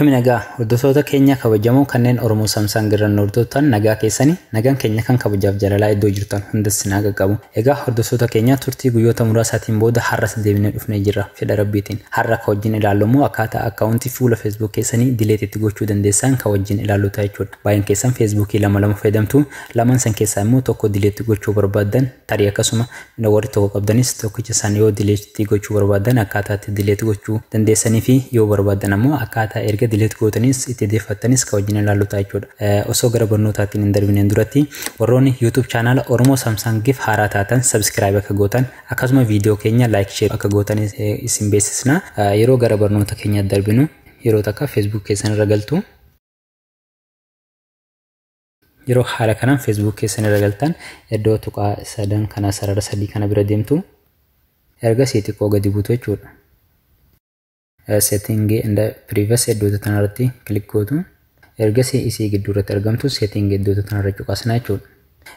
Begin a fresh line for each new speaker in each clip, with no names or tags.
Akkami nagaa hordoftoota keenya kabajamoo kanneen Oromoo Samsung irraan hordoftan, nagaa keessanii? Nagaan keenya kan kabajaaf jaalalaa iddoo jirtan hundas sinaa qaqqabu. Egaa hordoftoota keenya, turtii guyyoota muraasaatiin booda har'as deebinee dhufnee jirra fedha Rabbiitiin. Har'a ka wajjin ilaallu immoo akkaataa akkaawuntii fuula Facebook keessanii delete itti gochuu dandeessan ka wajjin ilaallu ta'a jechuudha. Baay'een keessan Facebookii lama lama fayyadamtu, lamaan san keessaa immoo tokko delete gochuu barbaaddan, tarii akkasuma warri tokko qabdanis tokkicha san yoo delete gochuu barbaaddan akkaataa itti delete gochuu dandeessanii fi yoo barbaaddan ammoo akkaataa erga delete gootanis itti deeffattanis ka wajjin ilaallu ta'a jechuudha. Osoo gara barnootaatiin hin darbineen duratti, warroonni YouTube chaanaala Oromoo Samsungif haaraa taatan subscribe akka gootan, akkasuma viidiyoo keenya like, share akka gootan isin beeksisna. Yeroo gara barnoota keenyaatti darbinu, yeroo takka Facebook keessan irra galtu. Yeroo haala kanaan Facebook keessan irra galtan, iddoo tuqaa sadan kana, sarara sadii kana bira deemtu. Ergasii xiqqoo gadi buutu jechuudha. Setting and privacy iddoo tanarratti click gootu. Ergasii isii gidduu irratti argamtu setting iddoo tanarra cuqaasna jechuudha.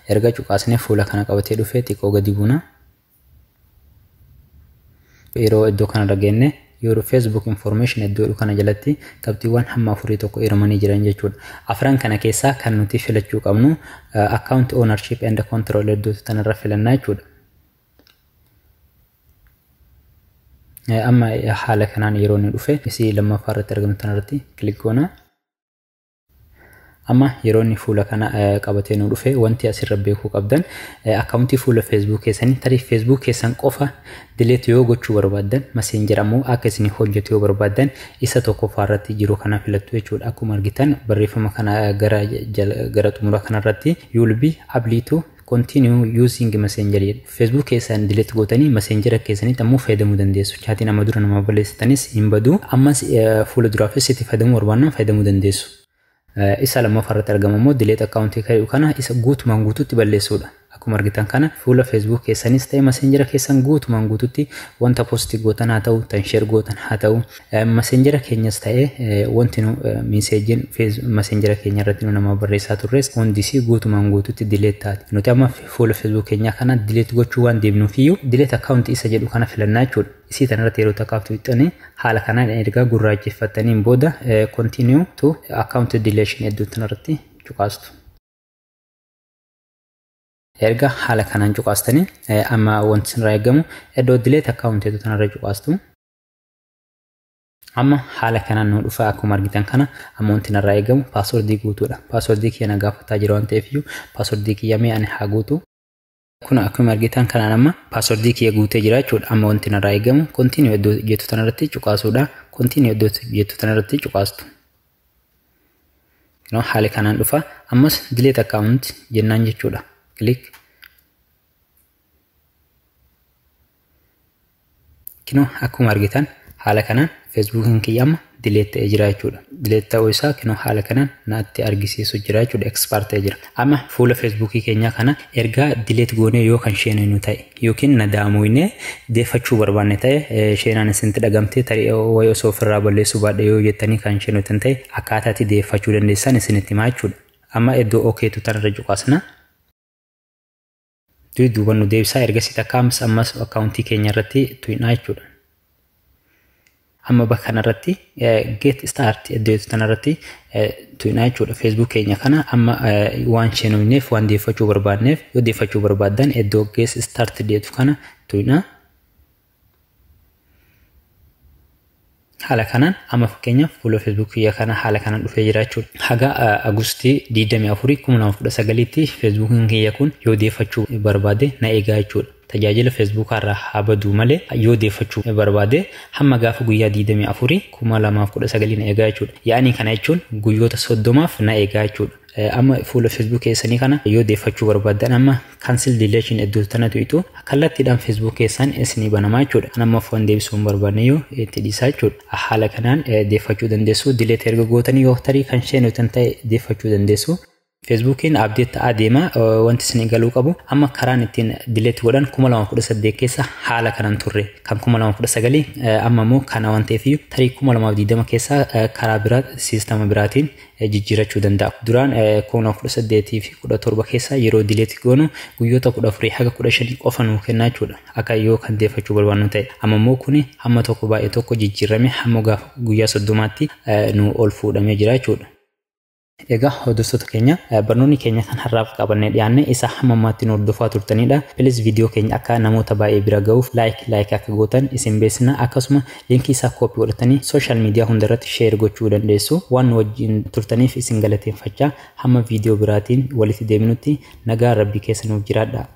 Erga cuqaasnee fuula kana qabatee dhufee, xiqqoo gadi buuna. Yeroo iddoo kanarra geenne, yeroo Facebook information iddoo kana jalatti qabxiiwwan hamma afurii tokko hiramanii jiran jechuudha. Afran kana keessaa kan nuti filachuu qabnu account ownership and control iddoo tanarra filannaa jechuudha. Amma haala kanaan yeroo inni dhufe, isii lammaffaa irratti argamtu tanarratti click goona. Amma yeroo inni fuula kana qabatee nu dhufe, wanti asirra beekuu qabdan, akkaawuntii fuula Facebook keessanii tarii Facebook keessan qofa delete yoo gochuu barbaaddan, Messenger ammoo akka isin hojjetu yoo barbaaddan, isa tokkoffaa irratti jiru kana filattu jechuudha. Akkuma argitan barreeffama kana gara xumura kanarratti "You will be able to continue using Messenger" jedhu. Facebook keessan delete gootanii Messenger keessanitti ammoo fayyadamuu dandeessu. Chaatiin amma dura nama balleessitanis hin badu. Ammas fuula duraafis itti fayyadamuu barbaannan fayyadamuu dandeessu. Isa lammaffaa irratti argamu immoo delete akkaawuntii ka'u kana isa guutumaan guututti balleessuudha. Akkuma argitan kana fuula Facebook keessanis ta'e Messenger keessan guutumaan guututti wanta post gootan haa ta'u, tan share gootan haa ta'u, Messenger keenyas ta'e wanti nu messageiin Messenger keenya irratti nu nama barreessaa turres hundisii guutumaan guututti delete taati. Nuti amma fuula Facebook keenyaa kana delete gochuu waan deemnuuf iyyuu delete akkaawuntii isa jedhu kana filannaa jechuudha. Isii tanarratti yeroo takkaaf tuqxanii, haala kanaan ergaa gurraacheffattaniin booda continue to account deletion iddoo tanarratti cuqaastu. Erga haala kanaan cuqaastanii, amma wanti isinirraa eegamu iddoo delete account iddoo tanarra cuqaastu. Amma haala kanaan nu dhufa. Akkuma argitan kana amma wanti narraa eegamu passwordii guutuudha. Passwordii kiyya na gaafataa jira waan ta'eef iyyuu passwordii kiyya mee ani haa guutu. Kun akkuma argitan kanaan amma passwordii kiyya guutee jira jechuudha. Amma wanti narraa eegamu continue iddoo jettu tanarratti cuqaasuudha. Continue iddoo jettu tanarratti cuqaastu. Haala kanaan dhufa. Ammas delete account jennaan jechuudha. Click. Kinoo akkuma argitan haala kanaan Facebookiin kiyya amma delete ta'ee jira jechuudha. Delete ta'uu isaa kinoo haala kanaan natti argisiisu jira jechuudha. Expire ta'ee jira. Amma fuula Facebookii keenyaa kana ergaa delete goonee yoo kan sheeninu ta'e yookiin nadaamuunee deeffachuu barbaanne ta'e, sheenaan isinitti dhagamtee tarii wayii osoo ofirraa balleessuu baadhe yoo jettanii kan sheenutan ta'e, akkaataatti deeffachuu dandeessan isinitti himaa jechuudha. Amma iddoo OKtu tanarra cuqaasna. Duuba nu deebisaa. Ergasii takka ammas akkaawuntii keenya irratti tuqnaa jechuudha. Amma bakka kanarratti get start iddoo kanarratti tuqnaa jechuudha. Facebook keenya kana amma waan sheenufneef, waan deeffachuu barbaadneef, yoo deeffachuu barbaaddan iddoo get start jedhu kana tuqnaa. Haala kanaan amma fakkeenyaaf fuula Facebook kiyya kana haala kanaan dhufee jira jechuudha. Haga Agustii 24 2019tti Facebookiin kiyya kun yoo deeffachuu barbaade na eegaa jechuudha. Tajaajila Facebookaa irraa haa baduu malee yoo deeffachuu barbaade hamma gaafa guyyaa 24 2019 na eegaa jechuudha. Yaa'anii kana jechuun guyyoota 30f na eegaa jechuudha. Amma fuula Facebook keessanii kana yoo deeffachuu barbaaddan, amma cancel deletion iddoo tana tuqxu, kallattiidhaan Facebook keessan isinii banamaa jechuudha. Amma waan deebisuu hin barbaanne yoo itti dhiisaa jechuudha. Haala kanaan deeffachuu dandeessu. Delete erga gootanii yoo tarii kan sheenutan ta'e deeffachuu dandeessu. Feesbuukiin update ta'aa deema. Wanti isin galuu qabu, amma karaan ittiin delete godhan 2018 keessa haala kanan turre, kan 2019 amma immoo kana waan ta'eef, tarii 2020 keessa karaa biraa, siistama biraatiin jijjiirachuu danda'a. Duraan 2018 fi 17 keessa yeroo delete goonu guyyoota 14 haga 15 qofa nuu kennaa jechuudha. Akka yoo kan deeffachuu barbaannu ta'e. Amma immoo kuni hamma tokko baay'ee tokko jijjiirame, hamma gaafa guyyaa 30tti nu ol fuudhamee jira jechuudha. Egaa hordoftoota keenya, barnoonni keenya kan har'aaf qabannee dhiyaanne isa hamma ammaatti nu hordofaa turtanidha. Please, viidiyoo keenya akka namoota baay'ee bira ga'uuf like like akka gootan isin beeksisna. Akkasuma liinkii isaa copy godhatanii social media hundarratti share gochuu dandeessu. Waan nu wajjin turtaniif isin galateeffachaa, hamma viidiyoo biraatiin walitti deebinutti nagaa Rabbii keessa nuuf jiraadha.